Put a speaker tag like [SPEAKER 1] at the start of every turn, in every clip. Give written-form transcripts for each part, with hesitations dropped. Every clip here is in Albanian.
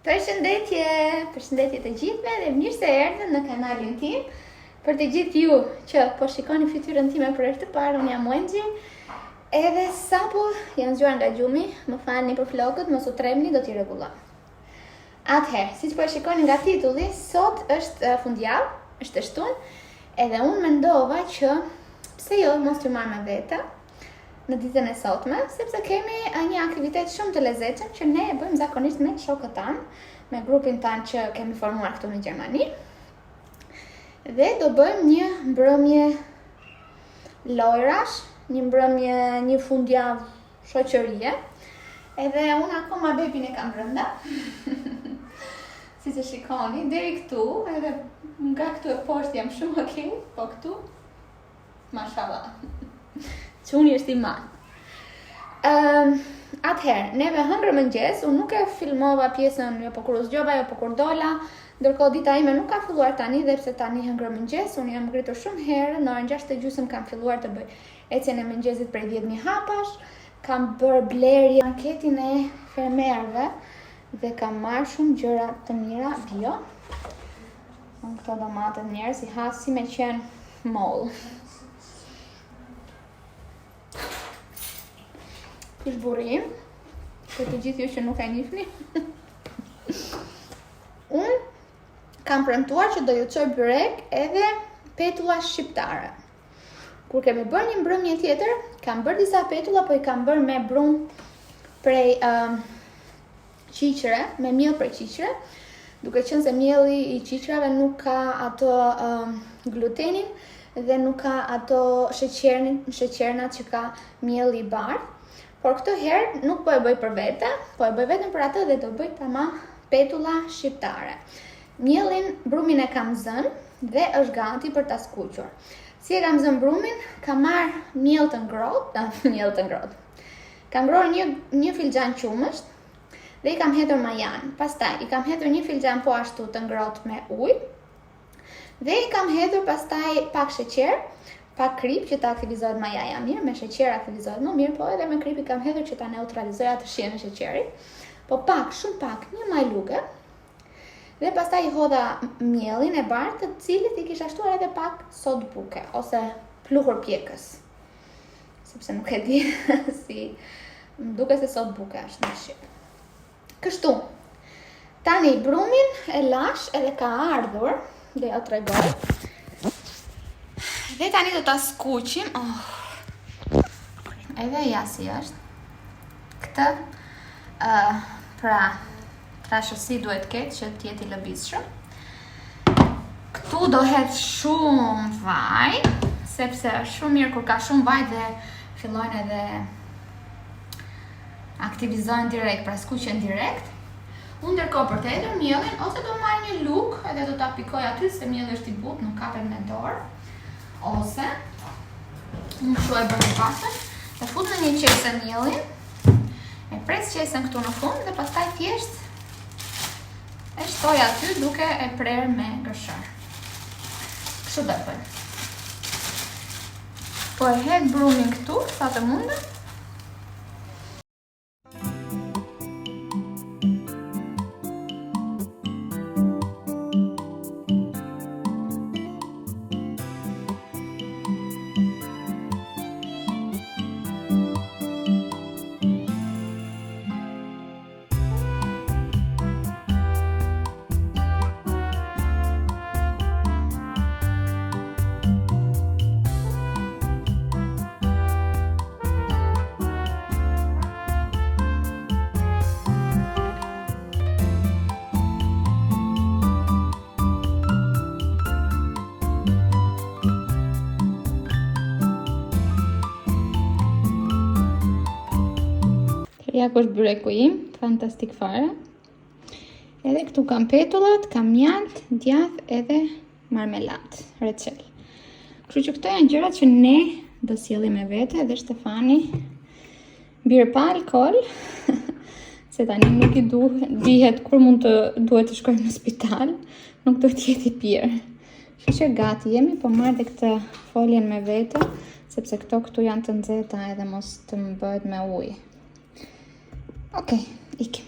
[SPEAKER 1] Përshëndetje, përshëndetje të gjithëve dhe mirë se erdhët në kanalin tim. Për të gjithë ju që po shikoni fytyrën time për herë të parë, unë jam Wenxhi. Edhe sapo jam zgjuar nga gjumi, më falni për flokët, mos u trembni, do t'i rregulloj. Atëherë, siç po e shikoni nga titulli, sot është eh, fundjavë, është e shtunë, edhe unë mendova që pse jo mos t'ju marr me vete në ditën e sotme, sepse kemi një aktivitet shumë të lezetshëm që ne e bëjmë zakonisht me shokët tanë, me grupin tanë që kemi formuar këtu në Gjermani. Dhe do bëjmë një mbrëmje lojrash, një mbrëmje, një fundjavë shoqërie. Edhe unë akoma bebin e kam brenda. Siç e shikoni, deri këtu, edhe nga këtu e poshtë jam shumë okay, po këtu Mashallah. Çuni është i madh. Ëm, um, atëherë, neve hëngrëm mëngjes, unë nuk e filmova pjesën jo po kur u zgjova, jo po kur dola. Ndërkohë dita ime nuk ka filluar tani dhe pse tani hëngrëm mëngjes, unë jam ngritur shumë herë, në orën 6 e gjysmë kam filluar të bëj ecjen e mëngjesit prej 10000 hapash, kam bërë blerje në marketin e fermerëve dhe kam marrë shumë gjëra të mira bio. Unë këto domatet njerëz i ha si me qenë mollë. Ky është burri im, për të gjithë ju që nuk e njihni. Unë kam premtuar që do ju çoj byrek edhe petulla shqiptare. Kur kemi bërë një mbrëmje tjetër, kam bërë disa petulla, po i kam bërë me brumë prej um, qiqre, me miell prej qiqre, duke qenë se mielli i qiqrave nuk ka ato um, glutenin dhe nuk ka ato sheqernin, sheqernat që ka mielli i bardhë. Por këtë herë nuk po e bëj për vete, po e bëj vetëm për atë dhe do bëj tamam petulla shqiptare. Miellin, brumin e kam zënë dhe është gati për ta skuqur. Si e kam zënë brumin, kam marrë miell të ngrohtë, miell të ngrohtë. Kam ngrohur një një filxhan qumësht dhe i kam hedhur majanë. Pastaj i kam hedhur një filxhan po ashtu të ngrohtë me ujë. Dhe i kam hedhur pastaj pak sheqer, pak kripë që të aktivizohet majaja mirë, me sheqer aktivizohet më mirë, po edhe me kripë i kam hedhur që ta neutralizoj atë shijen e sheqerit. Po pak, shumë pak, një majë luge. Dhe pastaj i hodha miellin e bardhë, të cilit i kisha shtuar edhe pak sodë buke ose pluhur pjekës. sepse nuk e di si më duket se sodë buke është në shqip. Kështu. Tani brumin e lashë edhe ka ardhur, do jua tregoj. Dhe tani do ta skuqim. Oh. Edhe ja si është. Këtë uh, pra trashësi duhet ketë që të jetë i lëvizshëm. Këtu do hedh shumë vaj, sepse është shumë mirë kur ka shumë vaj dhe fillojnë edhe aktivizohen direkt, pra skuqen direkt. Unë ndërkohë për të hedhur miellin ose do marr një lugë edhe do ta pikoj aty se mielli është i butë, nuk kapet me dorë. Ose unë kështu e bëj pasën, e fut në një qese miellin, e pres qesen këtu në fund dhe pastaj thjesht E shtoj aty duke e prerë me gërshërë. Kështu do e bëj. Po e hedh brumin këtu, sa të mundem. Ja ku është byreku im, fantastik fare. Edhe këtu kam petullat, kam mjaltë, djath edhe marmelatë, reçel. Kështu që këto janë gjërat që ne do sjellim me vete dhe Shtefani birrë pa alkool, se tani nuk i duhet, dihet kur mund të duhet të shkojmë në spital, nuk do të jetë i pirë. Kështu që gati jemi, po marr dhe këtë foljen me vete, sepse këto këtu janë të nxehta edhe mos të më bëhet me ujë. Okej, okay, ikim.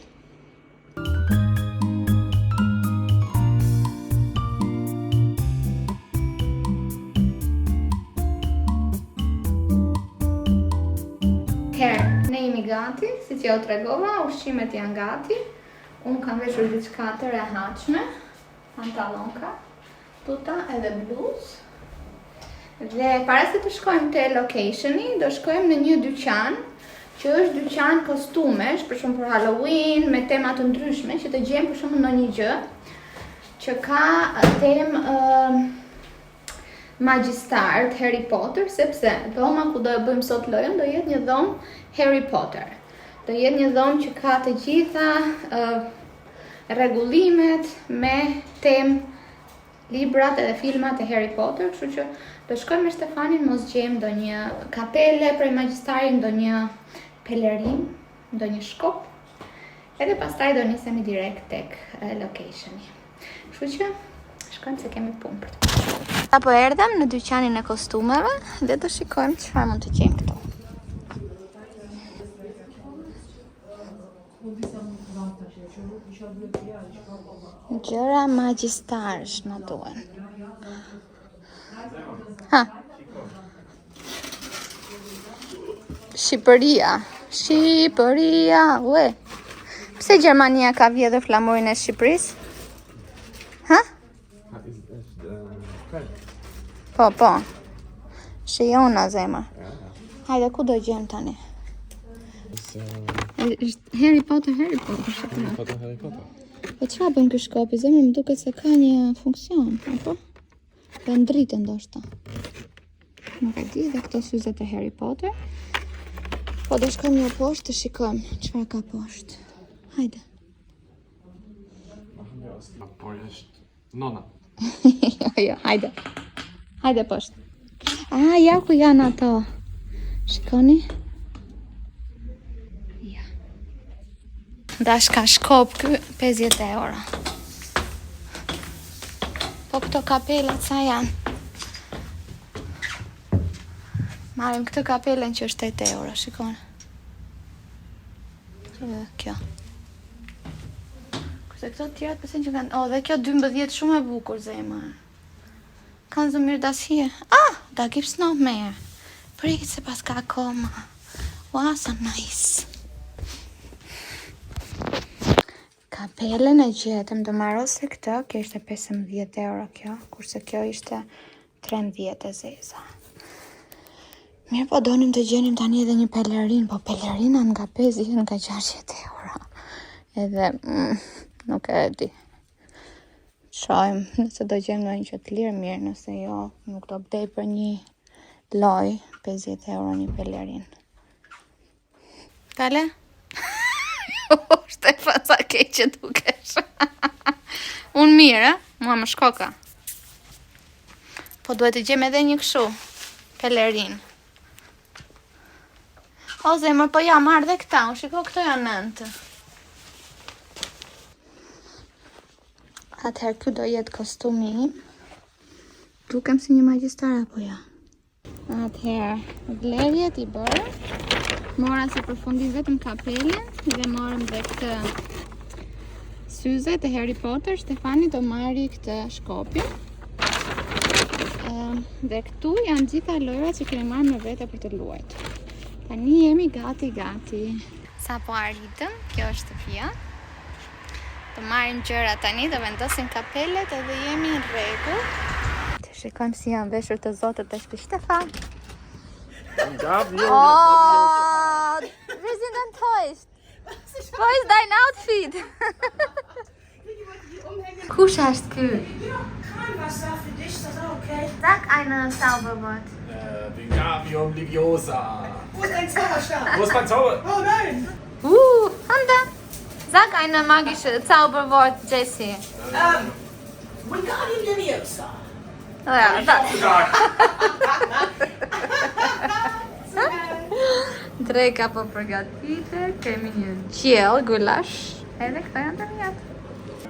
[SPEAKER 1] gati, siç ja u tregova, ushqimet janë gati. Unë kam veshur diçka të rehatshme, pantallonka, tuta edhe bluzë. Dhe para se të shkojmë te locationi, do shkojmë në një dyqan që është dyqan kostumesh, për shembull për Halloween, me tema të ndryshme, që të gjejmë për shembull ndonjë gjë që ka temë uh, magjistar të Harry Potter, sepse dhoma ku do e bëjmë sot lojën do jetë një dhomë Harry Potter. Do jetë një dhomë që ka të gjitha uh, rregullimet me temë librat edhe filmat e Harry Potter, kështu që do shkojmë me Stefanin mos gjejmë ndonjë kapele prej magjistari, ndonjë pelerin, ndonjë shkop. Edhe pastaj do nisemi direkt tek locationi. Kështu që shkojmë se kemi punë për të bërë. Sapo erdhëm në dyqanin e kostumeve dhe do shikojmë çfarë mund të gjejmë këtu. Gjëra magjistarësh na duhen. Ha. Shqipëria, Shqipëria, ue. Pse Gjermania ka vjedhur flamurin e Shqipërisë? Ha? Po, po. Shijona zemër. Hajde, ku do gjejmë tani? Është Harry Potter, Harry Potter.
[SPEAKER 2] Harry Potter, Harry Potter.
[SPEAKER 1] Po çfarë bën ky shkopi? Zemër më duket se ka një funksion, apo? Bën dritë ndoshta. Nuk e di dhe këto syzet e Harry Potter. Po do shkojmë një poshtë të shikojmë çfarë ka poshtë. Hajde.
[SPEAKER 2] Por është nona.
[SPEAKER 1] jo, jo, hajde. Hajde poshtë. Ah, ja ku janë ato. Shikoni. Ja. Dashka shkop ky 50 euro. Po këto kapelat sa janë? Marrim këtë kapelen që është 8 euro, shikoni. Dhe kjo. Kurse këto tjerat pësen që kanë... Oh, dhe kjo 12 shumë e bukur, zemër. Kannst du mir das hier? Ah, da gibt's noch mehr. Prit se paska akoma. Wow, so nice. Kapelen e gjetëm, do marr ose këtë, kjo ishte 15 euro kjo, kurse kjo ishte 13 e zeza. Mirë po donim të gjenim tani edhe një pelerin, po pelerina nga 50 nga 60 euro. Edhe mm, nuk e di. Shohim nëse do gjejmë ndonjë gjë të lirë mirë, nëse jo, nuk do blej për një lojë 50 euro një pelerin. Tale? Shtefan sa keq që dukesh. Unë mirë, eh? Mua më shkoka. Po duhet të gjejmë edhe një kështu pelerin. O zemër, po ja, marr dhe këta, unë shiko këto janë nëntë. Atëherë ky do jetë kostumi im. Dukem si një magjistar apo ja? Atëherë, blerjet i bërë. Mora si përfundim vetëm kapelen dhe morëm dhe këtë syze të Harry Potter. Stefani do marri këtë shkopin. Dhe këtu janë gjitha lojrat që kemi marrë me vete për të luajtur. Tani jemi gati gati. Sapo arritëm, kjo është shtëpia. Do marrim gjëra tani, do vendosim kapelet edhe jemi në rregull. Të shikojmë si janë veshur të zotët e shtëpisë. Stefan. Oh, wir sind enttäuscht. Wo ist dein Outfit? Kush është ky? Sag eine Zauberwort.
[SPEAKER 2] Wingardium Leviosa.
[SPEAKER 3] Wo ist dein Zauberstab?
[SPEAKER 2] Wo ist mein Zauber?
[SPEAKER 3] Oh nein!
[SPEAKER 1] Handa. Sag eine magische Zauberwort, Jesse.
[SPEAKER 3] Ähm, Wingardium Leviosa.
[SPEAKER 1] Ja, da. Dreka po përgatitet, kemi një gjellë, gulash, edhe këto janë të miat.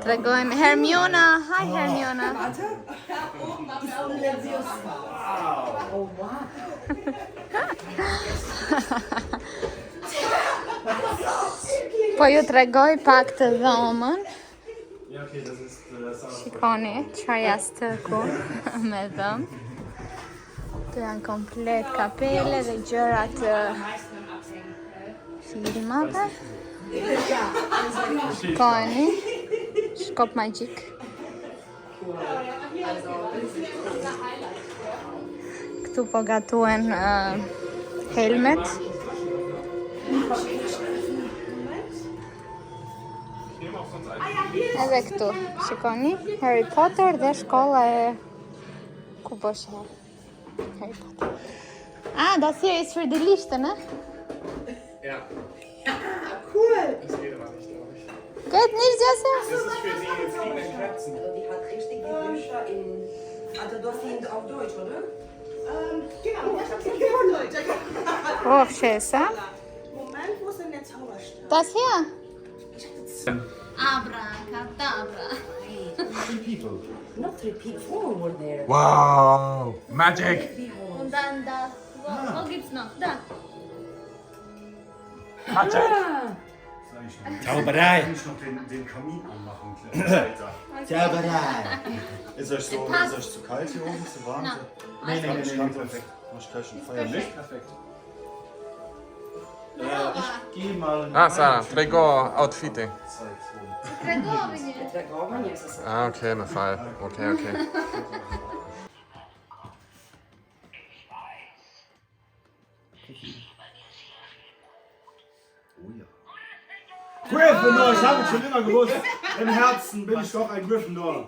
[SPEAKER 1] Tregojmë Hermiona, hi Hermiona.
[SPEAKER 3] Oh wow.
[SPEAKER 1] Po ju tregoj pak të dhomën. Shikoni, çfarë jastëku me dhëmb. Këtu janë komplet kapele dhe gjërat. Siri madhe. Shikojeni. Shkop magjik. Këtu po gatuen uh, helmet. Edhe këtu, shikoni, Harry Potter dhe shkolla e ku bësh Harry Potter. Ah, das hier ist für die Lichter, ne?
[SPEAKER 2] Ja.
[SPEAKER 3] Cool.
[SPEAKER 2] Das geht aber nicht, glaube ich.
[SPEAKER 1] Geht nicht, Joseph?
[SPEAKER 2] Das ist für die fliegenden Katzen.
[SPEAKER 4] Also die hat richtig die Bücher in. Also du hast die auf Deutsch, oder?
[SPEAKER 3] Ähm, genau, ich hab sie auf Deutsch.
[SPEAKER 1] Oh, fshesa.
[SPEAKER 3] Moment, wo ist denn der Zauberstab?
[SPEAKER 1] Das hier? Abracadabra.
[SPEAKER 4] Not three people, four were there.
[SPEAKER 2] Wow! Magic!
[SPEAKER 1] Und dann das. Wo, wo gibt's noch? Da.
[SPEAKER 2] Magic!
[SPEAKER 5] Zauberei!
[SPEAKER 6] Kann ich noch den, den Kamin anmachen, kleiner Alter.
[SPEAKER 5] Zauberei!
[SPEAKER 6] Ist euch so, ist euch zu kalt hier oben, zu warm?
[SPEAKER 5] Nee, nee, nee,
[SPEAKER 6] Ich
[SPEAKER 5] nee,
[SPEAKER 6] kann
[SPEAKER 5] nee.
[SPEAKER 6] perfekt. Mach ich gleich ein Feuer
[SPEAKER 2] Nicht
[SPEAKER 6] mit.
[SPEAKER 2] perfekt.
[SPEAKER 6] Äh, ich gehe mal in
[SPEAKER 2] Ah, Sara, trego outfiti.
[SPEAKER 6] Zeit holen.
[SPEAKER 1] Tregovi një.
[SPEAKER 4] Tregova një se sa.
[SPEAKER 2] Ah, okay, më fal. Okay, okay.
[SPEAKER 5] Gryffindor, ich habe es schon immer gewusst. Im Herzen bin ich doch ein Gryffindor.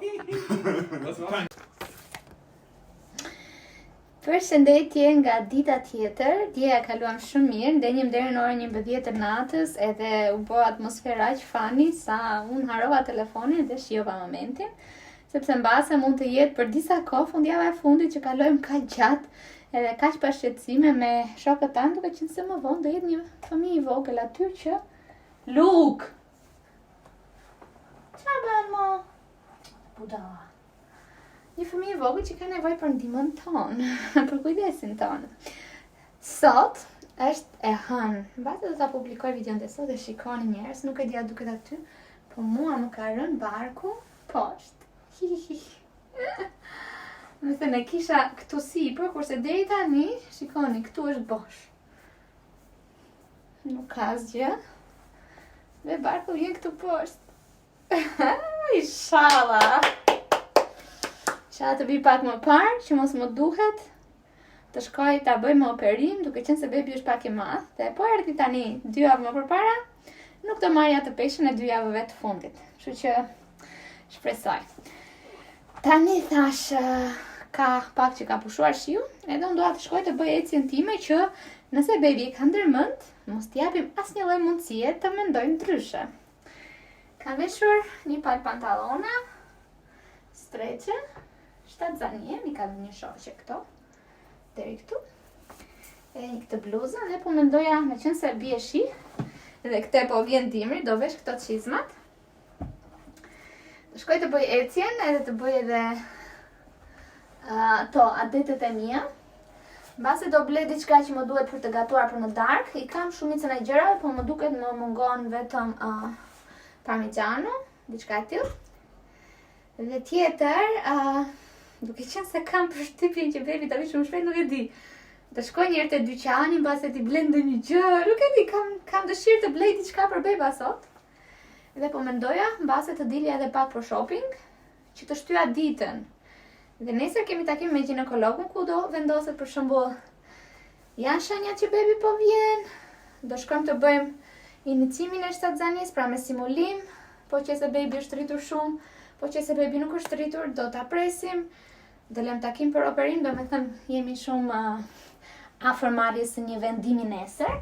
[SPEAKER 1] Përshëndetje nga dita tjetër. Dje e kaluam shumë mirë, ndenjëm deri në orën 11 të natës, edhe u bë atmosfera aq funny sa unë harrova telefonin dhe shijova momentin, sepse mbase mund të jetë për disa kohë fundjava e fundit që kalojmë kaq gjatë edhe kaq pa shqetësime me shokët tanë, duke qenë se më vonë do jetë një fëmijë i vogël aty që Luk. Çfarë bën mo? Budalla. Një fëmijë i vogël që ka nevojë për ndihmën tonë, për kujdesin tonë. Sot është e hënë. Mbase do ta publikoj videon dhe sot e shikoni njerëz, nuk e di a duket aty, po mua më ka rënë barku poshtë. Hi hi hi. Më thënë, e kisha këtu sipër, kurse deri tani, shikoni, këtu është bosh. Nuk ka asgjë. Dhe barku vjen këtu poshtë. Inshallah. Inshallah të vi pak më parë, që mos më duhet të shkoj ta bëj me operim, duke qenë se bebi është pak i madh, dhe po erdhi tani dy javë më përpara, nuk do marrja atë peshën e dy javëve të fundit. Kështu që shpresoj. Tani thash ka pak që ka pushuar shiu, edhe unë dua të shkoj të bëj ecjen time që nëse bebi e ka ndërmend, mos t'japim asnjë lloj mundësie të mendojmë ndryshe. Kam veshur një palë pantallona, streçe, shtatzanie, mi ka dhënë një shoqe këto, deri këtu. Edhe një këtë bluzën dhe po mendoja, meqenëse bie shi, dhe këte po vjen dimri, do vesh këto çizmat. Do shkoj të bëj ecjen edhe të bëj edhe uh, to adetet e mia. Mbase do blej diçka që më duhet për të gatuar për në darkë, i kam shumicën e gjërave, po më duket më mungon vetëm uh, parmigiano, diçka e tillë. Dhe tjetër, uh, duke qenë se kam përshtypjen që bebi ta vi shumë shpejt, nuk e di. Do shkoj një herë te dyqani mbase ti blen ndonjë gjë, nuk e di, kam kam dëshirë të blej diçka për beba sot. Dhe po mendoja mbase të dilja edhe pak për shopping, që të shtyja ditën. Dhe nesër kemi takim me ginekologun ku do vendoset për shembull janë shenjat që bebi po vjen, do shkojmë të bëjmë inicimin e shtatzanisë, pra me simulim, po që se bebi është rritur shumë, po që se bebi nuk është rritur, do ta presim, do lëm takim për operim, do me thënë jemi shumë uh, afër marrjes së një vendimi nesër.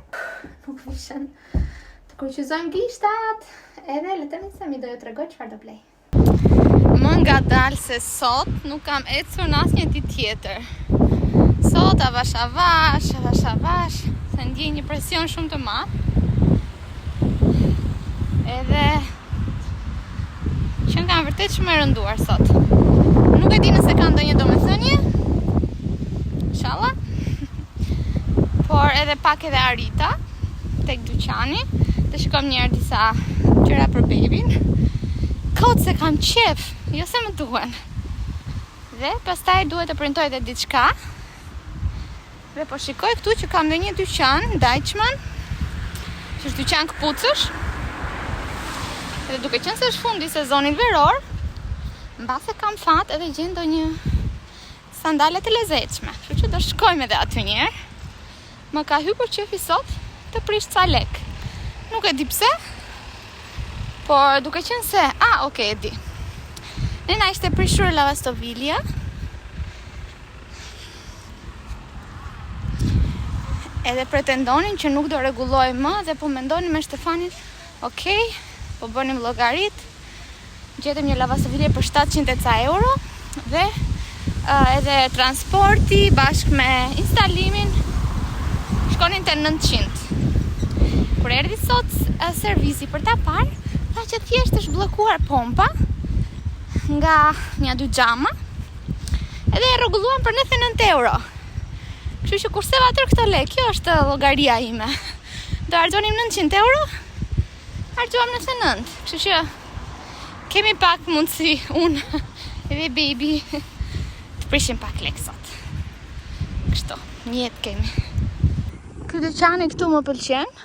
[SPEAKER 1] Nuk vishen. Të kryqëzojmë gishtat, edhe le të nisemi do ju tregoj çfarë do blej. Më ngadalë se sot nuk kam ecur në asnjë ditë tjetër. Sot avash avash, avash avash, se ndjej një presion shumë të madh. Edhe që kam vërtet shumë e rënduar sot. Nuk e di nëse ka ndonjë domethënie. Inshallah. Por edhe pak edhe arita tek dyqani. Të shikojmë një herë disa gjëra për bebin. Kot se kam qef, jo se më duhen. Dhe pastaj duhet të printoj edhe diçka. Dhe po shikoj këtu që kam dhe një dyqan, Deichmann, Që është dyqan këpucësh. Dhe duke qenë se është fundi i sezonit veror, mbase kam fat edhe gjej ndonjë sandale të lezetshme. Kështu që do shkojmë edhe aty një herë. Më ka hypur qefi sot të prish ca lek. Nuk e di pse, por duke qenë se, a, okay, e di. Ne na ishte prishur lavastovilja. Edhe pretendonin që nuk do rregulloj më dhe po mendonim me Stefanin, ok, po bënim llogarit. Gjetëm një lavastovilje për 700 e ca euro dhe uh, edhe transporti bashkë me instalimin shkonin te 900. Kur erdhi sot uh, servisi për ta parë, tha që thjesht është bllokuar pompa nga një dy xhama edhe e rregulluan për 99 euro. Kështu që kurseva tërë këto lekë, kjo është llogaria ime. Do harxhonim 900 euro, harxhuam 99. Kështu që kemi pak mundësi unë edhe baby të prishim pak lekë sot. Kështu, një jetë kemi. Ky dyqani këtu më pëlqen.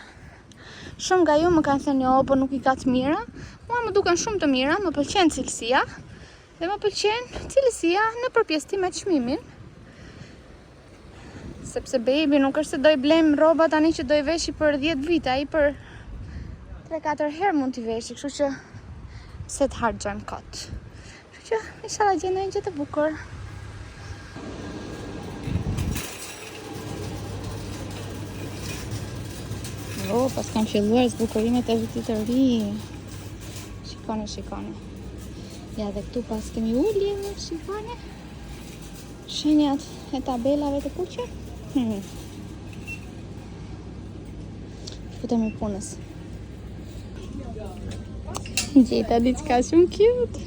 [SPEAKER 1] Shumë nga ju më kanë thënë jo, po nuk i ka të mira. Mua më duken shumë të mira, më pëlqen cilësia. Dhe më pëlqen cilësia në përpjesëtim me çmimin. Sepse baby nuk është se do i blejmë rroba tani që do i veshi për 10 vite, ai për 3-4 herë mund t'i veshi, kështu që pse të harxhojmë kot. Kështu që inshallah gjej ndonjë gjë të bukur. Oh, paskan filluar zbukurimet e vitit të ri. Shikoni, shikoni. Ja dhe këtu pas kemi ulje, shikoni. Shenjat e tabelave të kuqe. Hmm. Futemi punës. Gjeta diçka shumë cute.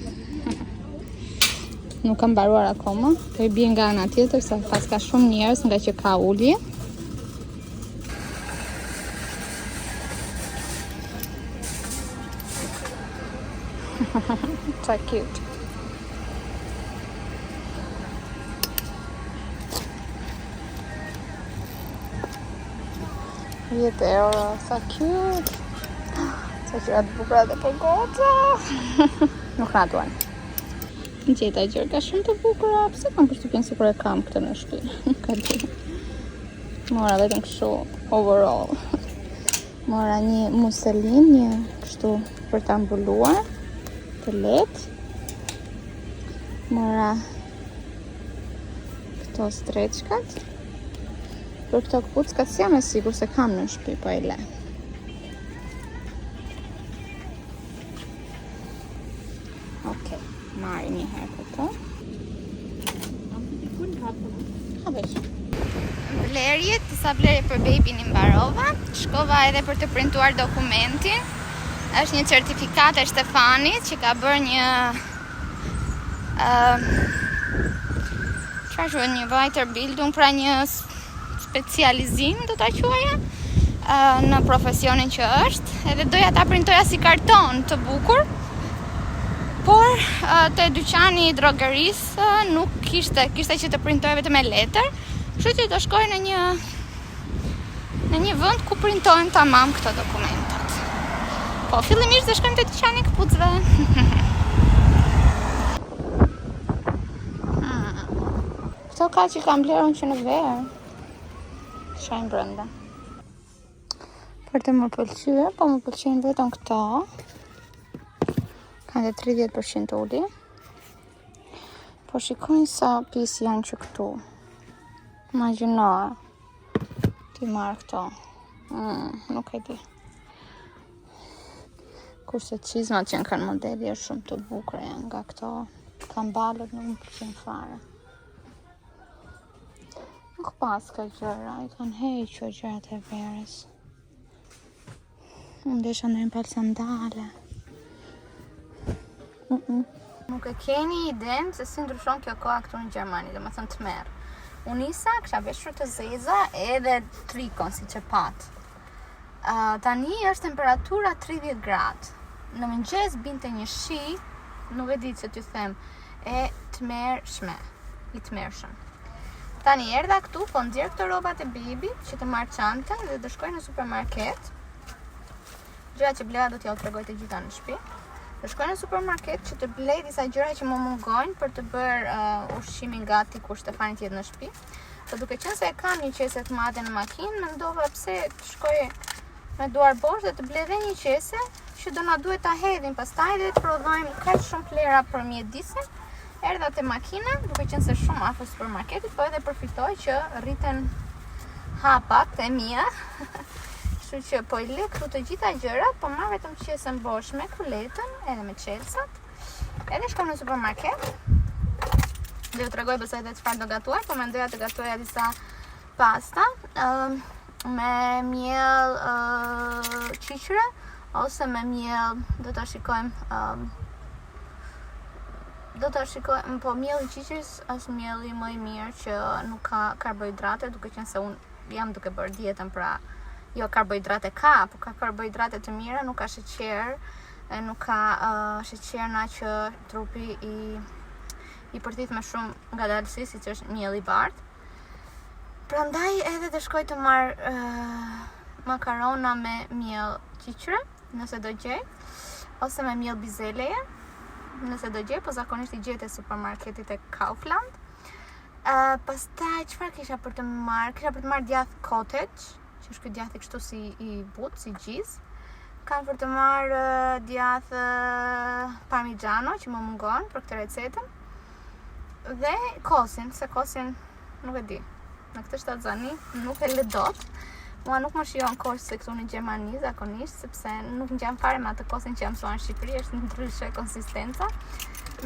[SPEAKER 1] Nuk kam mbaruar akoma. Po i bie nga ana tjetër se pas ka shumë njerëz nga që ka ulje. Sa cute. 10 euro, sa cute. Sa gjëra të bukura dhe për goca. Nuk na duan. Gjeta gjëra shumë të bukura. Pse kam përshtypjen sikur e kam këtë në shtëpi? Nuk e di. Mora vetëm kështu overall. Mora një muselin, një kështu për ta mbuluar, të lehtë. Mora këto streçkat. Për këto këpuckat s'jam e sigurt se kam në shtëpi, po e le. Okej, marrim një herë këto. Habesh. Blerjet, disa blerje për babyn i mbarova. Shkova edhe për të printuar dokumentin. Është një certifikatë e Stefanit që ka bërë një ë çfarë quhet një Weiterbildung, pra një specializim do ta quaja në profesionin që është, edhe doja ta printoja si karton të bukur. Por te dyqani i drogerisë nuk kishte, kishte që të printoja vetëm me letër, kështu që do shkoj në një në një vend ku printojnë tamam këto dokumentat. Po, fillimisht do shkojmë te dyqani i këpucëve. Këto ka që kam blerë unë që në verë. Shohim brenda. Për të më pëlqyer, po më pëlqejnë vetëm këto. Kanë dhe 30% ulje. Po shikojnë sa pis janë që këtu. Imagjino. T'i marr këto. Mm, nuk e di. Kurse çizmat që kanë modeli është shumë të bukura janë nga këto kambalët nuk më pëlqejnë fare. Nuk pas ka gjëra, i kanë hequr gjërat e verës. Unë desha ndonjë palë sandale. Mm -mm. Nuk e keni idenë se si ndryshon kjo koha këtu në Gjermani, domethënë tmerr. Unë nisa, kisha veshur të zeza edhe trikon, siç e patë. Uh, tani është temperatura 30 gradë. Në mëngjes binte një shi, nuk e di që t'ju them, e tmerrshme, i tmerrshëm. Tani erdha këtu, po nxjerr këto rrobat e bebit që të marr çantën dhe do shkoj në supermarket. Gjërat që bleva do t'jua tregoj të gjitha në shtëpi. Do shkoj në supermarket që të blej disa gjëra që më mungojnë për të bërë uh, ushqimin gati kur Stefani të jetë në shtëpi. Po duke qenë se e kam një qese të madhe në makinë, mendova pse të shkoj me duar bosh dhe të blej edhe një qese që do na duhet ta hedhim pastaj dhe të prodhojmë kaq shumë plehra për mjedisin. Erdha te makina, duke qenë se shumë afër supermarketit, po edhe përfitoj që rriten hapat e mia. Kështu që po i lë këtu të gjitha gjërat, po marr vetëm qesen bosh me kuletën edhe me çelësat. Edhe shkoj në supermarket. Do ju tregoj besoj edhe çfarë do gatuaj, po mendoja të gatuaja disa pasta uh, me miell uh, qiqre ose me miell, do ta shikojmë uh, do ta shikojmë, po mielli i qiqrës është mielli më i mirë që nuk ka karbohidrate, duke qenë se unë jam duke bërë dietën pra jo karbohidrate ka, po ka karbohidrate të mira, nuk ka sheqer, e nuk ka uh, sheqerna që trupi i i përthith me shumë ngadalësi, siç është mielli i bardhë. Prandaj edhe do shkoj të marr uh, makarona me miell qiqre, nëse do gjej, ose me miell bizeleje, nëse do gjej, po zakonisht i gjej te supermarketi te Kaufland. Uh, pastaj çfarë kisha për të marrë? Kisha për të marrë djath cottage, që është ky djathi kështu si i butë, si gjizë. Kam për të marrë djath parmigiano që më mungon për këtë recetën. Dhe kosin, se kosin nuk e di. Në këtë shtatzani nuk e lë dot. Mua nuk më shijon kosi këtu në Gjermani zakonisht, sepse nuk ngjan fare me atë kosin që jam mësuar në Shqipëri, është ndryshe konsistenca.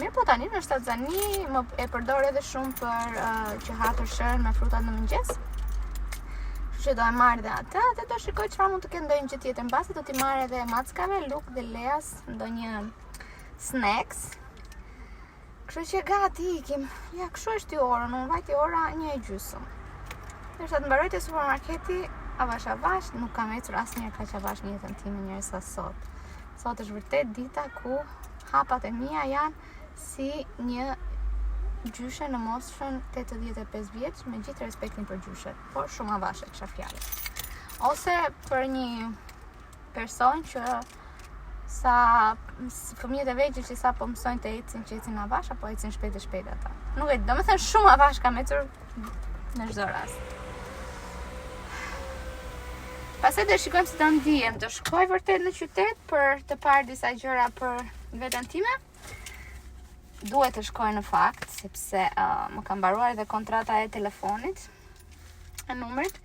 [SPEAKER 1] Mirëpo tani në shtatzani më e përdor edhe shumë për uh, që ha tërshërën me frutat në mëngjes. Kështu që do e marr dhe atë dhe do shikoj çfarë mund të ketë ndonjë gjë tjetër. Mbase do t'i marr edhe mackave, Luk dhe Leas ndonjë snacks. Kështu që gati ikim. Ja, kështu është i orën, unë vajti ora një e gjysëm. Ndërsa të mbaroj te supermarketi, avash avash, nuk kam ecur asnjëherë kaq avash në jetën time njerëz sa sot. Sot është vërtet dita ku hapat e mia janë si një gjyshe në moshën 85 vjeç, me gjithë respektin për gjyshet, por shumë avash e kisha fjalën. Ose për një person që sa fëmijët e vegjël që sapo mësojnë të ecin, që ecin avash apo ecin shpejt e shpejt ata. Nuk e di, domethënë shumë avash kam ecur në çdo rast. Pastaj do shikojmë si do ndihem, do shkoj vërtet në qytet për të parë disa gjëra për veten time. Duhet të shkoj në fakt, sepse uh, më ka mbaruar edhe kontrata e telefonit, e numrit.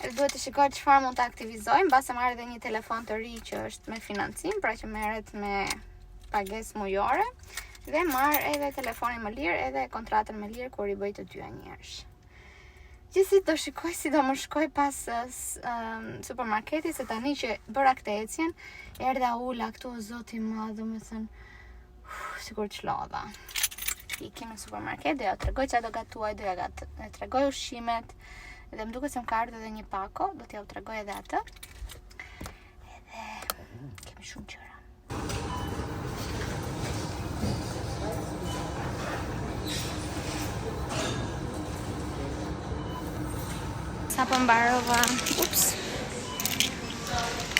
[SPEAKER 1] Edhe duhet të shikoj çfarë mund të aktivizoj, mbase marr edhe një telefon të ri që është me financim, pra që merret me pagesë mujore dhe marr edhe telefonin më lirë edhe kontratën më lirë kur i bëj të dyja njëherësh. Gjithsesi do shikoj si do më shkoj pas um, supermarketit se tani që bëra këtë ecjen, erdha ula këtu o zoti i madh, domethënë sikur çlodha. Ikim në supermarket, do ja tregoj çfarë do gatuaj, do ja gat, e tregoj ushqimet. Dhe më duket se më ka ardhur edhe një pako, do t'ja u tregoj edhe atë. Edhe kemi shumë gjëra. Sapo mbarova, ups.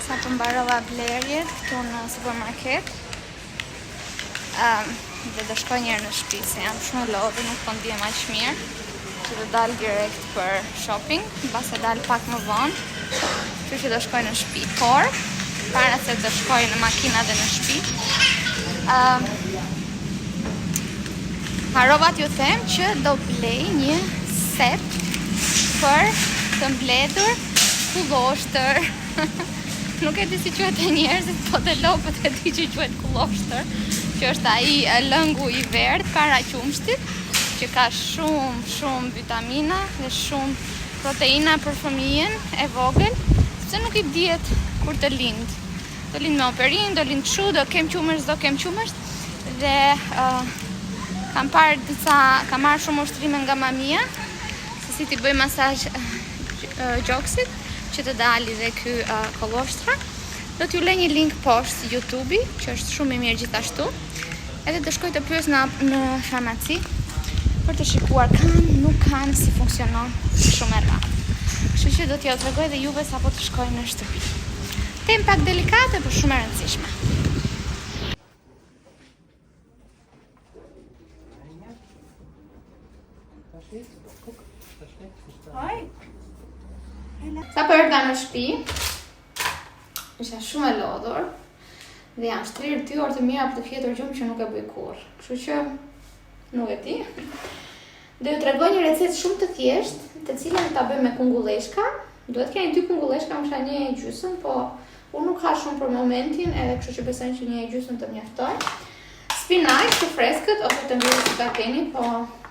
[SPEAKER 1] Sapo mbarova blerjet këtu në supermarket. Um, dhe do shkoj njëherë në shtëpi se jam shumë e lodhur, nuk po ndihem aq mirë që të dal direkt për shopping, mbase dal pak më vonë. Kështu që do shkoj në shtëpi, por para se të shkoj në makina dhe në shtëpi, um, harrova t'ju them që do blej një set për të mbledhur kulloshtër. Nuk e di si quhet te njerëzit, po te lopët e di që quhet kulloshter, që është ai lëngu i verdhë para qumështit, që ka shumë, shumë vitamina dhe shumë proteina për fëmijën e vogël, sepse nuk i dihet kur të lind. Do lind me operim, do lind kështu, do kem qumësht, do kem qumësht dhe uh, kam parë disa, kam marrë shumë ushtrime nga mamia, se si t'i bëj masazh gjoksit që të dali dhe ky uh, kollostra. Do t'ju lë një link poshtë YouTube-i, që është shumë i mirë gjithashtu. Edhe do shkoj të pyes në në farmaci për të shikuar kanë, nuk kanë, si funksionon shumë e rrallë. Kështu që do t'jua tregoj edhe juve sapo të shkoj në shtëpi. Temë pak delikate, por shumë e rëndësishme. Sapo erdha në shtëpi, isha shumë e lodhur dhe jam shtrirë 2 orë të mira për të fjetur gjumë që nuk e bëj kurrë. Kështu që nuk e di. Do ju tregoj një recetë shumë të thjeshtë, të cilën ta bëjmë me kungulleshka. Duhet keni dy kungulleshka, unë kisha një e gjysmë, po unë nuk ha shumë për momentin, edhe kështu që besoj që një e gjysmë të mjaftoj. Spinaq të freskët ose të ngrirë si ta keni, po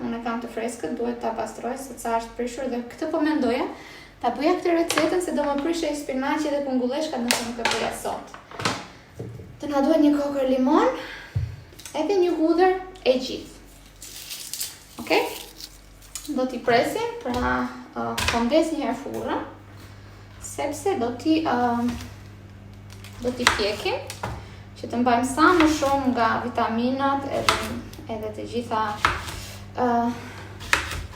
[SPEAKER 1] unë e kam të freskët, duhet ta pastroj se ca është prishur dhe këtë po mendoja, ta bëja këtë recetën se do më prishej spinaqi dhe kungulleshkat nëse nuk e bëja sot. Do na duhet një kokër limon, edhe një hudhër e gjithë. Okej? Do t'i presim, pra uh, po ndez një herë furrën, sepse do t'i uh, do t'i pjekim që të mbajmë sa më shumë nga vitaminat edhe edhe të gjitha uh,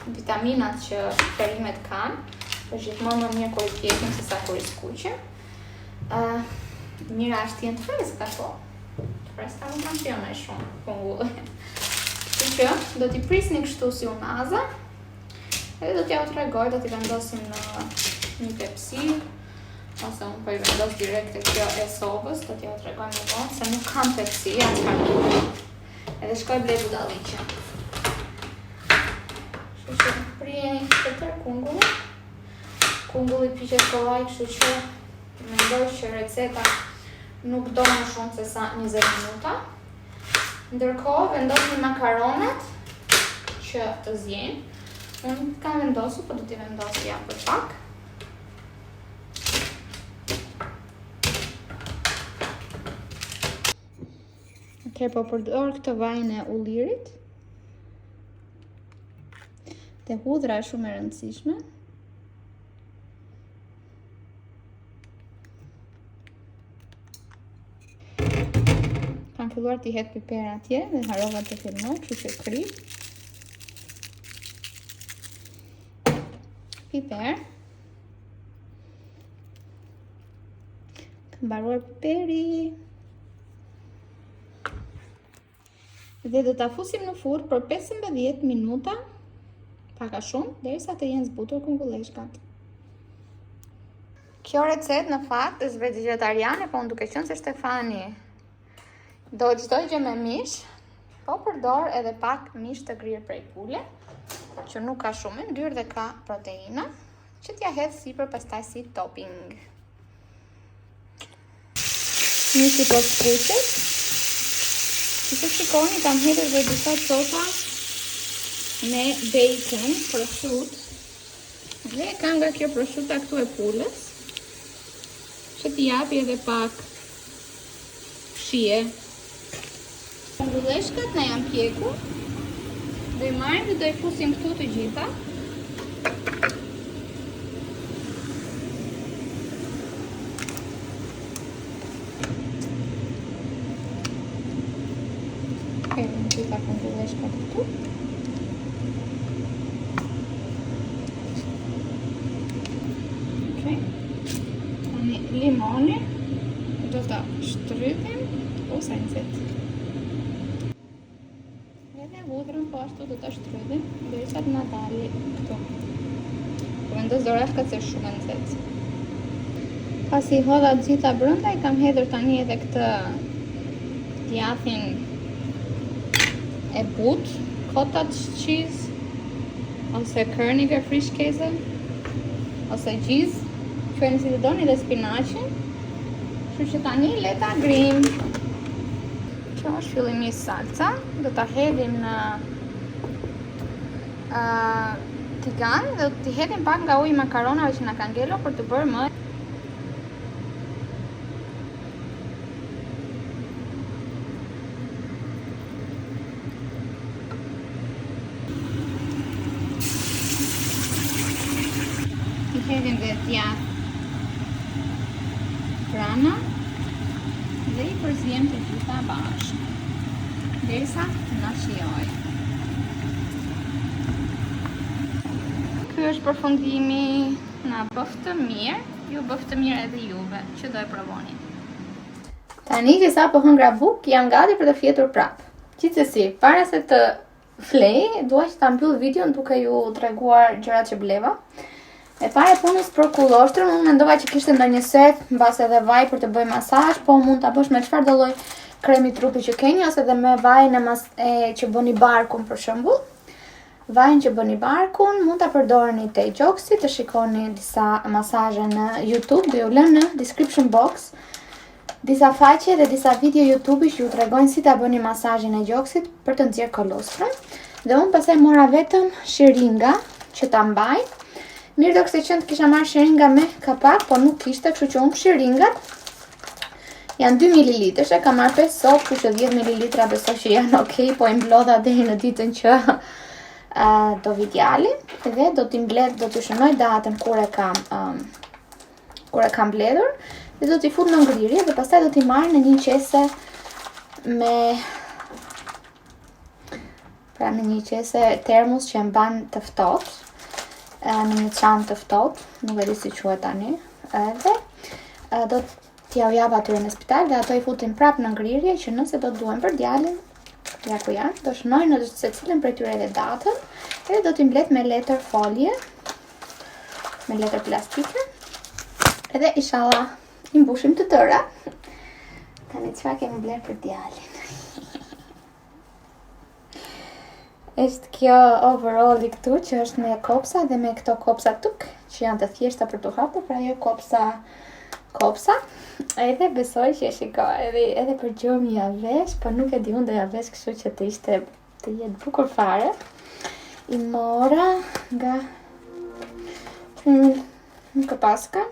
[SPEAKER 1] vitaminat që perimet kanë. Është gjithmonë më mirë kur i pjekim se sa kur i skuqim. Uh, mira është të jenë të freskëta, po. Të freskëta nuk kanë qenë më shumë kungulli. Kështu që do t'i prisni kështu si unaza. Edhe do t'jua tregoj, do t'i vendosim në një tepsi ose unë po i vendos direkt te kjo e sobës, do t'jua tregoj më vonë se nuk kam tepsi, ja çfarë duhet. Edhe shkoj blej budalliqe. Kështu që prijeni këtë tërë kungullin. Kungulli piqet kollaj, kështu që mendoj që receta nuk do më shumë se sa 20 minuta. Ndërkohë, vendosni makaronat që të zjejnë. Unë kam vendosur, po do t'i vendos ja për pak. Atëherë po përdor këtë vajin e ullirit. Dhe hudhra është shumë e rëndësishme. Kam filluar t'i hedh piper atje dhe harrova të filmoj, kështu që kripë. Piper. Ka mbaruar piperi. Dhe do ta fusim në furrë për 15 minuta, pak a shumë, derisa të jenë zbutur kungulleshkat. Kjo recetë në fakt është vegetariane, po unë duke qenë se Stefani do çdo gjë me mish, po përdor edhe pak mish të grirë prej pule, që nuk ka shumë yndyrë dhe ka proteina, që t'ja hedh sipër pastaj si topping. Mishi po skuqet. Siç e shikoni, kam hedhur dhe disa copa me bacon, proshutë. Dhe kam nga kjo proshuta këtu e pulës, që t'i japi edhe pak shije. Kungulleshkat na janë pjekur. Do i marrim dhe do i fusim këtu të gjitha. Hedhim të gjitha kungulleshkat këtu. Okej. Tani limoni do ta shtrydhim o sa i nxehtë. Edhe hudhrën po ashtu do ta shtrydhim derisa të na dali këtu. Po vendos dorashkat se është shumë e nxehtë. Pasi i hodha të gjitha brenda, i kam hedhur tani edhe këtë djathin e butë, cottage cheese, ose Körniger Frischkäse, ose gjizë, quajeni si të doni dhe spinaqin. Kështu që tani le ta grim. Kjo është fillimisht salca, do ta hedhim në uh, tigan dhe do t'i hedhim pak nga uji i makaronave që na ka ngelur për të bërë më I hedhim dhe djath prana dhe i përziejmë të gjitha bashkë derisa të na shijojë. Ky është përfundimi na bëftë mirë. Ju bëftë mirë edhe juve që do e provoni. Tani që sapo hëngra bukë, jam gati për të fjetur prapë. Gjithsesi, para se të flej, dua që ta mbyll videon duke ju treguar gjërat që bleva. E para e punës për kulloshtrën, unë mendova që kishte ndonjë set, mbase edhe vaj për të bëj masazh, po mund ta bësh me çfarëdo lloj kremi trupi që keni ose edhe me vajin e, mas, e që bëni barkun për shembull. Vajin që bëni barkun mund ta përdorni te gjoksi, të shikoni disa masazhe në YouTube, do ju lë në description box disa faqe dhe disa video YouTube që ju tregojnë si ta bëni masazhin e gjoksit për të nxjerrë kolostrën. Dhe unë pastaj mora vetëm shiringa që ta mbaj. Mirë do kishte qenë të kisha marrë shiringa me kapak, po nuk kishte, kështu që unë shiringat janë 2 ml, e kam marrë 5 sot, kështu që 10 ml besoj që janë ok, po i mblodha deri në ditën që uh, do vi djali dhe do t'i mbledh, do t'i shënoj datën kur e kam um, kur e kam mbledhur dhe do t'i fut në ngrirje dhe pastaj do t'i marr në një qese me pra në një qese termos që e mban të ftohtë, në një çantë të ftohtë, nuk e di si quhet tani, edhe do t'jau jap atyre në spital dhe ato i futin prapë në ngrirje që nëse do duhen për djalin, ja ku janë, do shënoj në secilën prej tyre edhe datën, edhe do t'i mbledh me letër folje, me letër plastike. Edhe inshallah i mbushim të tëra. Tani çfarë kemi blerë për djalin? Është kjo overalli këtu që është me kopsa dhe me këto kopsa tuk që janë të thjeshta për të hapur, pra jo kopsa kopsa. Edhe besoj që e shiko, edhe edhe për gjumë ja vesh, po nuk e di unë do ja vesh kështu që të ishte të jetë bukur fare. I mora nga nuk e paska,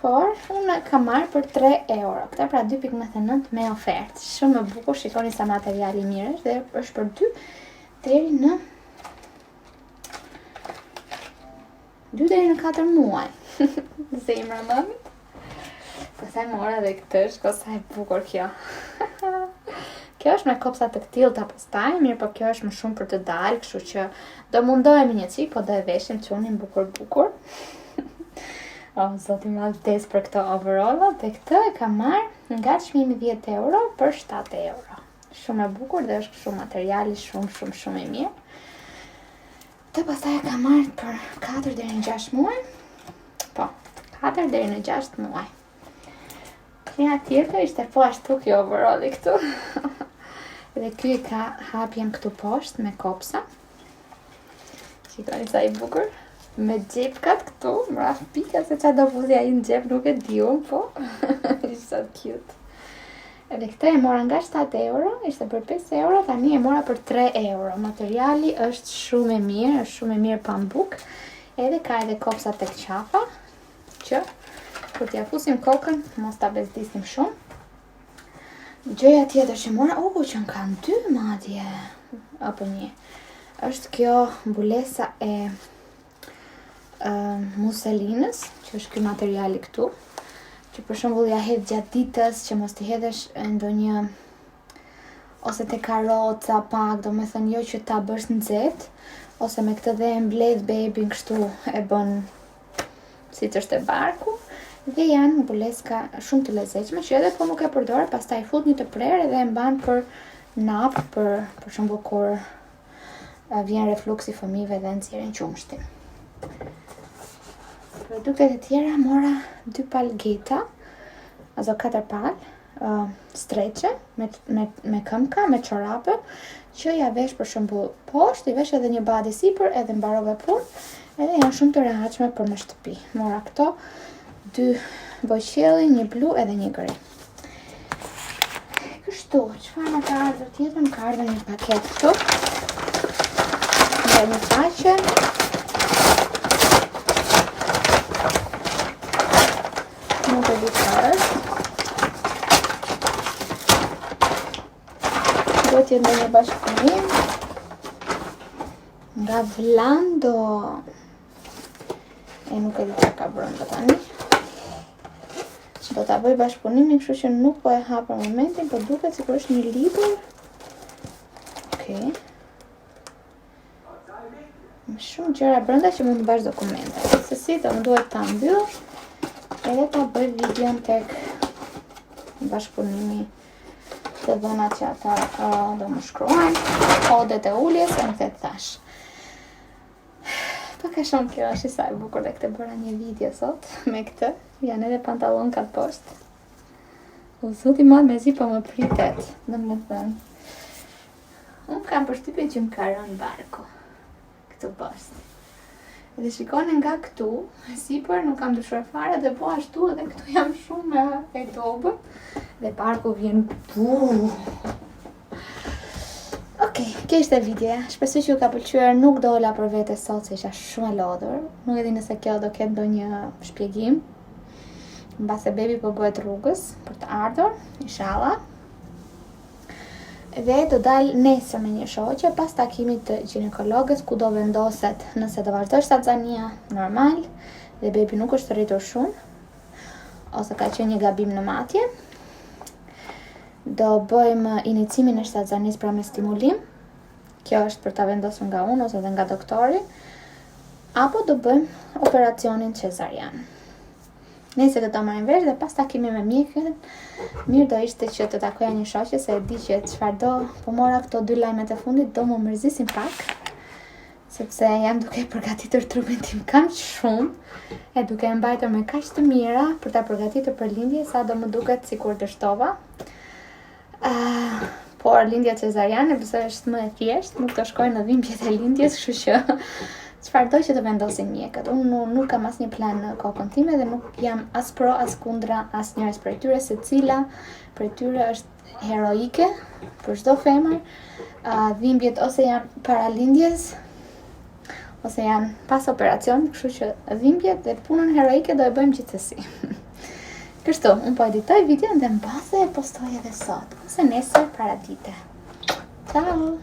[SPEAKER 1] por unë e kam marrë për 3 euro. Këta pra 2.99 me ofertë. Shumë e bukur, shikoni sa material i mirë është dhe është për 2 deri në 2 deri në 4 muaj. Zemra mamit. Pastaj mora dhe këtë, shiko sa e bukur kjo. kjo është me kopsa të këtillta pastaj, mirë po kjo është më shumë për të dalë, kështu që do mundohemi një çik, po do e veshim çunin bukur bukur. o, oh, zoti ma vdes për këto overalla, dhe këtë e kam marrë nga çmimi 10 euro për 7 euro. Shumë e bukur dhe është kështu materiali shumë shumë shumë i mirë. Këtë pastaj e kam marrë për 4 deri në 6 muaj. Po, 4 deri në 6 muaj. Klea tjetër ishte po ashtu kjo overalli këtu. Dhe ky e ka hapjen këtu poshtë me kopsa. Shikoni sa i bukur. Me xhepkat këtu, mra pika se ça do fusi ai në xhep, nuk e di unë, po. Ishte sa cute. Edhe këtë e mora nga 7 euro, ishte për 5 euro, tani e mora për 3 euro. Materiali është shumë e mirë, është shumë e mirë pambuk. Edhe ka edhe kopsa tek qafa, që kur t'ja fusim kokën, mos ta bezdisim shumë. Gjëja tjetër që mora, oh, që në kanë dy madje, apo një, është kjo mbulesa e uh, muselinës, që është ky materiali këtu, që për shembull ja hedh gjatë ditës, që mos t'i hedhësh ndonjë ose te karroca pak, domethënë jo që ta bësh nxehtë, ose me këtë dhe e mbledh bebin kështu e bën siç është e barku dhe janë mbuleska shumë të lezetshme që edhe po nuk e përdor, pastaj fut një të prerë edhe e mban për napë, për për shembull kur vjen refluksi fëmijëve dhe nxjerrin qumështin. Produktet e tjera mora dy palë geta, azo katër palë, uh, streçe me me me këmbka, me çorape, që ja vesh për shembull poshtë, i vesh edhe një body sipër, edhe mbarove punë, edhe janë shumë të rehatshme për në shtëpi. Mora këto dy bojëqielli, një blu edhe një gri. Kështu, çfarë më ka ardhur tjetër? Më ka ardhur një paketë këtu. Nga një faqe. Nuk e di çfarë është. Duhet të jetë ndonjë bashkëpunim. Nga Vlando. E nuk e di çka ka brenda tani. Do ta bëj bashkëpunimin, kështu që nuk po e hap për momentin, po duket sikur është një libër. Okej. Okay. Me shumë gjëra brenda që mund të mbash dokumente. Se si do më duhet ta mbyll. Edhe ta bëj videon tek bashkëpunimi të dhënat që ata uh, do më shkruajnë, kodet e uljes, e më të thash. Pak a shumë kjo është sa e bukur dhe këtë bëra një video sot me këtë, janë edhe pantallonkat poshtë. O zoti madh mezi po më pritet, domethënë. Unë kam përshtypjen që më ka rënë barku. Këtu poshtë. Dhe shikoni nga këtu, sipër nuk kam ndryshuar fare dhe po ashtu edhe këtu jam shumë e dobët dhe barku vjen bu. Ok, kjo ishte videoja. Shpresoj që ju ka pëlqyer. Nuk dola për vete sot se isha shumë e lodhur. Nuk e di nëse kjo do ketë ndonjë shpjegim. Mbase bebi po bëhet rrugës për të ardhur, inshallah. Dhe do dal nesër me një shoqe pas takimit të gjinekologes ku do vendoset nëse do vazhdojë shtatzania normal dhe bebi nuk është rritur shumë ose ka qenë një gabim në matje. Do bëjmë inicimin e shtatzanisë pra me stimulim. Kjo është për ta vendosur nga unë ose dhe nga doktori. Apo do bëjmë operacionin cezarian. Nëse do ta marrim vesh dhe pas takimit me mjekën, mirë do ishte që të takoja një shoqe se e di që çfarë do, po mora këto dy lajmet e fundit do më mërzisin pak, sepse jam duke përgatitur trupin tim kaq shumë e duke e mbajtur me kaq të mira për ta përgatitur për lindje sa do më duket sikur dështova. Uh, por lindja cezariane besoj është më e thjeshtë, nuk do shkoj në dhimbjet e lindjes, kështu që çfarëdo që të vendosin mjekët. Unë nuk, nuk kam asnjë plan në kokën time dhe nuk jam as pro as kundra asnjërës prej tyre, secila prej tyre është heroike për çdo femër. Uh, dhimbjet ose janë para lindjes ose janë pas operacionit, kështu që dhimbjet dhe punën heroike do e bëjmë gjithsesi. Kështu, unë po editoj videon dhe mbase e postoj edhe sot, ose nesër paradite. Ciao!